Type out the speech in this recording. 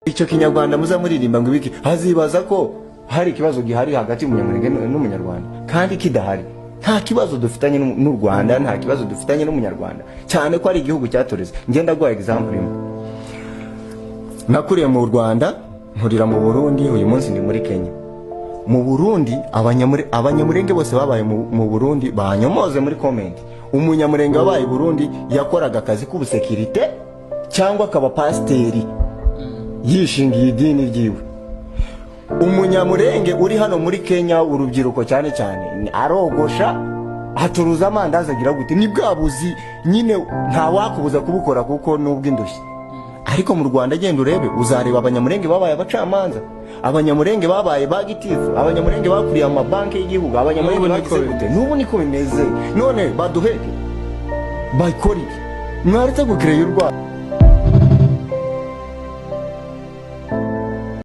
Icyo Kinyarwanda muza muririmba ngo ibiki, hazibaza ko hari ikibazo gihari hagati y'Umunyamurenge n'Umunyarwanda kandi kidahari. Nta kibazo dufitanye n'u Rwanda, nta kibazo dufitanye n'Umunyarwanda, cyane ko ari igihugu cyatureze. Ngenda guha example imwe. Nakuriye mu Rwanda, nkurira mu Burundi, uyu munsi ndi muri Kenya. Mu Burundi Abanyamurenge bose babaye mu Burundi banyomoze muri comment. Umunyamurenge wabaye i Burundi yakoraga akazi k'ubusekirite cyangwa akaba pasiteri yishingiye idini ryiwe. Umunyamurenge uri hano muri Kenya, urubyiruko cyane cyane, arogosha, acuruza amandazi, agira gute, ni bwa buzi nyine ntawakubuza kubukora kuko nubw'indushyi. Ariko mu Rwanda genda urebe, uzareba Abanyamurenge babaye abacamanza, Abanyamurenge babaye ba gitifu, Abanyamurenge bakuriye amabanki y'igihugu, Abanyamurenge N'ubu niko bagize gute. N'ubu niko bimeze. None baduheke, bakora iki? Mwaretse gukireya urwara.